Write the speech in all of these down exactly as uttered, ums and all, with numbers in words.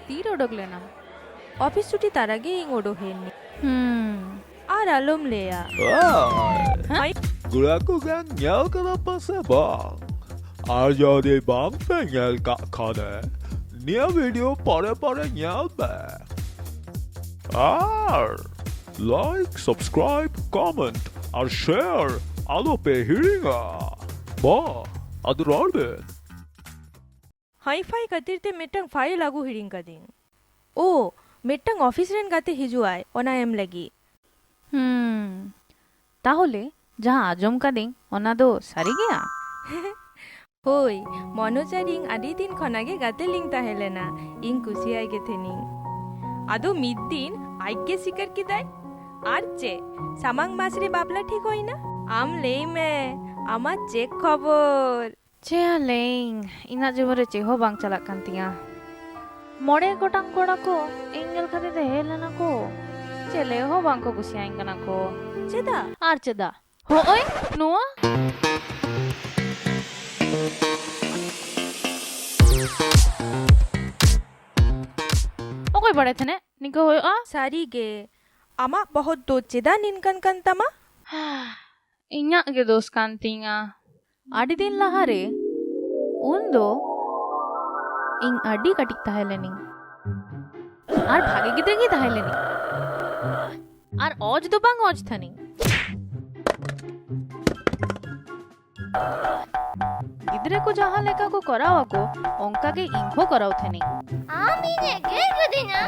ᱛᱤᱨᱮ ᱚᱰᱚᱠ ᱞᱮᱱᱟᱢ? ᱚᱯᱷᱤᱥ ᱪᱷᱩᱴᱤ ᱛᱟᱨᱟ ᱜᱮ ᱤᱧ ᱚᱰᱚᱠ ᱦᱮᱡ ᱮᱱᱟᱹᱧ᱾ ᱦᱩᱸ᱾ ᱟᱨ ᱟᱞᱚᱢ ᱞᱟᱹᱭᱟ᱾ ᱳᱭ! ᱦᱮᱸ? ᱜᱩᱲᱟ ᱠᱚ ᱜᱟᱝ ᱧᱮᱞ ᱠᱟᱫᱟ ᱯᱮ ᱥᱮ ᱵᱟᱝ? ᱟᱨ ᱡᱩᱫᱤ ᱵᱟᱝ ᱯᱮ ᱧᱮᱞ ᱠᱟᱜ ᱠᱷᱟᱱ, ᱱᱤᱭᱟᱹ ᱵᱷᱤᱰᱤᱭᱳ ᱯᱚᱨᱮ ᱯᱚᱨᱮ ᱧᱮᱞ ᱯᱮ᱾ ᱟᱨ ᱞᱟᱭᱤᱠ, ᱥᱟᱵᱥᱠᱨᱟᱭᱤᱵ, ᱠᱚᱢᱮᱱᱴ ᱟᱨ ᱥᱮᱭᱟᱨ ᱟᱞᱚ ᱯᱮ ᱦᱤᱲᱤᱧᱟ᱾ ᱢᱟ, ᱟᱫᱚ ᱨᱚᱲ ᱵᱮᱱ᱾ ᱦᱟᱭᱯᱷᱟᱭ ᱠᱷᱟᱹᱛᱤᱨ ᱛᱮ ᱢᱤᱫᱴᱟᱝ ᱯᱷᱟᱭᱤᱞ ᱟᱹᱜᱩ ᱦᱤᱲᱤᱧ ᱠᱟᱹᱫᱟᱹᱧ᱾ ᱳ, ᱢᱤᱫᱴᱟᱝ ᱚᱯᱷᱤᱥ ᱨᱮᱱ ᱜᱟᱛᱮ ᱦᱤᱡᱩᱜ ᱟᱭ, ᱚᱱᱟ ᱮᱢ ᱞᱟᱹᱜᱤᱫ᱾ ᱦᱩᱸ, ᱛᱟᱦᱚᱞᱮ ᱡᱟᱦᱟᱸ ᱟᱸᱡᱚᱢ ᱠᱟᱹᱫᱟᱹᱧ, ᱚᱱᱟ ᱫᱚ ᱥᱟᱹᱨᱤ ᱜᱮᱭᱟ? ᱦᱳᱭ, ᱢᱚᱱᱳᱡᱽ ᱟᱨ ᱤᱧ ᱟᱹᱰᱤ ᱫᱤᱱ ᱠᱷᱚᱱᱟᱜ ᱜᱮ ᱜᱟᱛᱮ ᱞᱤᱧ ᱛᱟᱦᱮᱸ ᱞᱮᱱᱟ᱾ ᱤᱧ ᱠᱩᱥᱤᱭᱟᱭ ᱜᱮ ᱛᱟᱦᱮᱱᱤᱧ᱾ ᱟᱫᱚ ᱢᱤᱫ ᱫᱤᱱ ᱟᱡ ᱜᱮ ᱥᱤᱠᱟᱹᱨ ᱠᱮᱫᱟᱭ᱾ ᱟᱨ ᱪᱮᱫ, ᱥᱟᱢᱟᱝ ᱢᱟᱥ ᱨᱮ ᱵᱟᱯᱞᱟ ᱴᱷᱤᱠ ᱦᱩᱭᱱᱟ᱾ ᱟᱢ ᱞᱟᱹᱭ ᱢᱮ, ᱟᱢᱟᱜ ᱪᱮᱫ ᱠᱷᱚᱵᱚᱨ? ᱪᱮᱫ ᱞᱟᱹᱭᱟᱹᱧ, ᱤᱧᱟᱹᱜ ᱡᱤᱵᱚᱱ ᱨᱮ ᱪᱮᱫ ᱦᱚᱸ ᱵᱟᱝ ᱪᱟᱞᱟᱜ ᱠᱟᱱ ᱛᱤᱧᱟ᱾ ᱢᱚᱬᱮ ᱜᱚᱴᱟᱝ ᱠᱚᱲᱟ ᱠᱚ ᱤᱧ ᱧᱮᱞ ᱠᱷᱟᱹᱛᱤᱨ ᱛᱮ ᱦᱮᱡ ᱞᱮᱱᱟ ᱠᱚ, ᱪᱮᱞᱮ ᱦᱚᱸ ᱵᱟᱝ ᱠᱚ ᱠᱩᱥᱤᱭᱟᱹᱧ ᱠᱟᱱᱟ ᱠᱚ᱾ ᱪᱮᱫᱟᱜ? ᱟᱨ ᱪᱮᱫᱟᱜ? ᱦᱚᱸᱜᱼᱚᱭ ᱱᱚᱣᱟ᱾ ᱚᱠᱚᱭ ᱵᱟᱲᱟᱭ ᱛᱟᱦᱮᱱᱮ ᱱᱤᱝᱠᱟᱹ ᱦᱩᱭᱩᱜᱼᱟ? ᱥᱟᱹᱨᱤ ᱜᱮ, ᱟᱢᱟᱜ ᱵᱚᱦᱚᱜ ᱫᱚ ᱪᱮᱫᱟᱜ ᱱᱤᱝᱠᱟᱹᱱ ᱠᱟᱱ ᱛᱟᱢᱟ? ᱤᱧᱟᱹᱜ ᱜᱮ ᱫᱳᱥ ᱠᱟᱱ ᱛᱤᱧᱟ᱾ ᱟᱹᱰᱤ ᱫᱤᱱ ᱞᱟᱦᱟᱨᱮ, ᱩᱱ ᱫᱚ ᱤᱧ ᱟᱹᱰᱤ ᱠᱟᱹᱴᱤᱡ ᱛᱟᱦᱮᱸ ᱞᱮᱱᱤᱧ᱾ ᱟᱨ ᱵᱷᱟᱜᱮ ᱜᱤᱫᱽᱨᱟᱹ ᱜᱮ ᱛᱟᱦᱮᱸ ᱞᱮᱱᱤᱧ᱾ ᱟᱨ ᱚᱡᱽ ᱫᱚ ᱵᱟᱝ ᱚᱡᱽ ᱛᱟᱦᱮᱱᱤᱧ᱾ ᱜᱤᱫᱽᱨᱟᱹ ᱠᱚ ᱡᱟᱦᱟᱸ ᱞᱮᱠᱟ ᱠᱚ ᱠᱚᱨᱟᱣ ᱟᱠᱚ, ᱚᱱᱠᱟ ᱜᱮ ᱤᱧ ᱦᱚᱸ ᱠᱚᱨᱟᱣ ᱛᱟᱦᱮᱱᱤᱧ᱾ ᱟᱢ ᱤᱧ ᱮᱜᱮᱨ ᱠᱤᱫᱤᱧᱟ᱾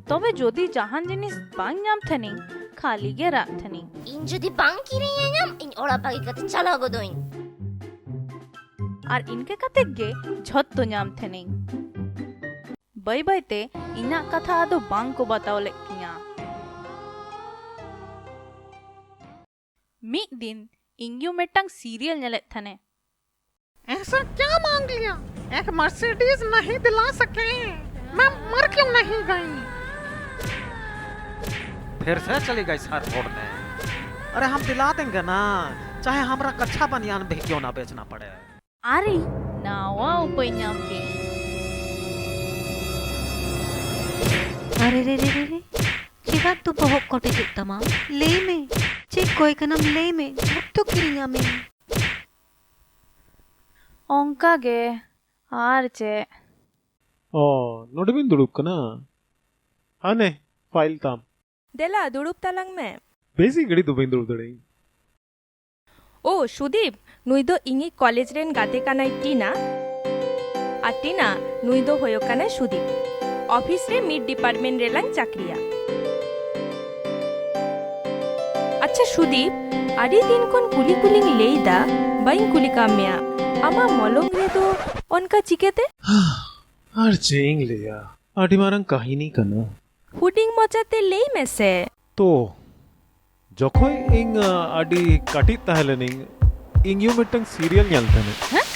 ᱛᱚᱵᱮ ᱡᱩᱫᱤ ᱡᱟᱦᱟᱱ ᱡᱤᱱᱤᱥ ᱵᱟᱝ ᱧᱟᱢ ᱛᱟᱦᱮᱱᱤᱧ, ᱠᱷᱟᱹᱞᱤ ᱜᱮ ᱨᱟᱜ ᱛᱟᱦᱮᱱᱤᱧ᱾ ᱤᱧ ᱡᱩᱫᱤ ᱵᱟᱝ ᱠᱤᱨᱤᱧ ᱟᱹᱧᱟᱢ, ᱤᱧ ᱚᱲᱟᱜ ᱵᱟᱹᱜᱤ ᱠᱟᱛᱮ ᱪᱟᱞᱟᱣ ᱜᱚᱫᱚᱜ ᱟᱹᱧ᱾ ᱟᱨ ᱤᱱᱠᱟᱹ ᱠᱟᱛᱮ ᱜᱮ ᱡᱷᱚᱛᱚ ᱧᱟᱢ ᱛᱟᱦᱮᱱᱤᱧ᱾ ᱵᱟᱹᱭ ᱵᱟᱹᱭ ᱛᱮ ᱤᱧᱟᱹᱜ ᱠᱟᱛᱷᱟ ᱟᱫᱚ ᱵᱟᱝ ᱠᱚ ᱵᱟᱛᱟᱣ ᱞᱮᱫ ᱛᱤᱧᱟ᱾ ᱢᱤᱫ ᱫᱤᱱ ᱤᱧ ᱭᱩ ᱢᱤᱫᱴᱟᱝ ᱥᱤᱨᱤᱭᱟᱞ ᱧᱮᱞᱮᱫ ᱛᱟᱦᱮᱱᱮ᱾ ऐसा क्या मांग लिया? एक मर्सिडीज नहीं दिला सके, मैं मर क्यों नहीं गई? फिर से चली गई सर फोड़ने। अरे हम दिला देंगे ना, चाहे हमरा कच्छा बनियान भी क्यों ना बेचना पड़े। ᱟᱨᱮ, ᱱᱟᱣᱟ ᱩᱯᱟᱹᱭ ᱧᱟᱢ ᱠᱮᱫ᱾ ᱟᱨᱮ ᱨᱮ ᱨᱮ ᱨᱮ ᱨᱮ, ᱪᱮᱫᱟᱜ ᱫᱚ ᱵᱚᱦᱚᱜ ᱠᱚᱴᱮᱡᱚᱜ ᱛᱟᱢᱟ? ᱞᱟᱹᱭ ᱢᱮ, ᱪᱮᱫ ᱠᱚᱭ ᱠᱟᱱᱟᱢ? ᱞᱟᱹᱭ ᱢᱮ, ᱡᱷᱚᱛᱚ ᱠᱤᱨᱤᱧᱟᱢᱟᱹᱧ᱾ ᱚᱱᱠᱟ ᱜᱮ, ᱟᱨ ᱪᱮᱫ? ᱚ, ᱱᱚᱰᱮ ᱵᱤᱱ ᱫᱩᱲᱩᱵ ᱠᱟᱱᱟ? ᱦᱟᱱᱮ, ᱯᱷᱟᱭᱤᱞ ᱛᱟᱢ᱾ ᱫᱮᱞᱟ, ᱫᱩᱲᱩᱵ ᱛᱟᱞᱟᱝ ᱢᱮ᱾ ᱵᱮᱥᱤ ᱜᱷᱟᱹᱲᱤᱡ ᱫᱚ ᱵᱟᱹᱧ ᱫᱩᱲᱩᱵ ᱫᱟᱲᱮᱭᱟᱜᱼᱟ᱾ ᱳ, ᱥᱩᱫᱤᱯ, ᱱᱩᱭ ᱫᱚ ᱤᱧᱤᱡ ᱠᱚᱞᱮᱡᱽ ᱨᱮᱱ ᱜᱟᱛᱮ ᱠᱟᱱᱟᱭ, ᱴᱤᱱᱟ᱾ ᱟᱨ ᱴᱤᱱᱟ, ᱱᱩᱭ ᱫᱚ ᱦᱩᱭᱩᱜ ᱠᱟᱱᱟᱭ ᱥᱩᱫᱤᱯ᱾ ᱚᱯᱷᱤᱥ ᱨᱮ ᱢᱤᱫ ᱰᱤᱯᱟᱨᱴᱢᱮᱱᱴ ᱨᱮᱞᱟᱝ ᱪᱟᱹᱠᱨᱤᱭᱟ᱾ ᱟᱪᱪᱷᱟ ᱥᱩᱫᱤᱯ, ᱟᱹᱰᱤ ᱫᱤᱱ ᱠᱷᱚᱱ ᱠᱩᱞᱤ ᱠᱩᱞᱤᱧ ᱞᱟᱹᱭ ᱫᱟ, ᱵᱟᱹᱧ ᱠᱩᱞᱤ ᱠᱟᱜ ᱢᱮᱭᱟ, ᱟᱢᱟᱜ ᱢᱚᱞᱚᱝ ᱨᱮᱫᱚ ᱚᱱᱠᱟ ᱪᱤᱠᱟᱹᱛᱮ? ᱟᱨ ᱪᱮᱫ ᱤᱧ ᱞᱟᱹᱭᱟ, ᱟᱹᱰᱤ ᱢᱟᱨᱟᱝ ᱠᱟᱹᱦᱤᱱᱤ ᱠᱟᱱᱟ᱾ ᱦᱩᱰᱤᱧ ᱢᱚᱪᱟᱛᱮ ᱞᱟᱹᱭ ᱢᱮᱥᱮ᱾ ᱛᱚ, ᱡᱚᱠᱷᱚᱱ ᱤᱧ, ᱟ, ᱟᱹᱰᱤ ᱠᱟᱹᱴᱤᱡ ᱛᱟᱦᱮᱸ ᱞᱮᱱᱟᱹᱧ, ᱤᱧ ᱭᱩ ᱢᱤᱫᱴᱟᱝ ᱥᱤᱨᱤᱭᱟᱞ ᱧᱮᱞ ᱛᱟᱦᱮᱱᱟ᱾ ᱦᱮᱸ?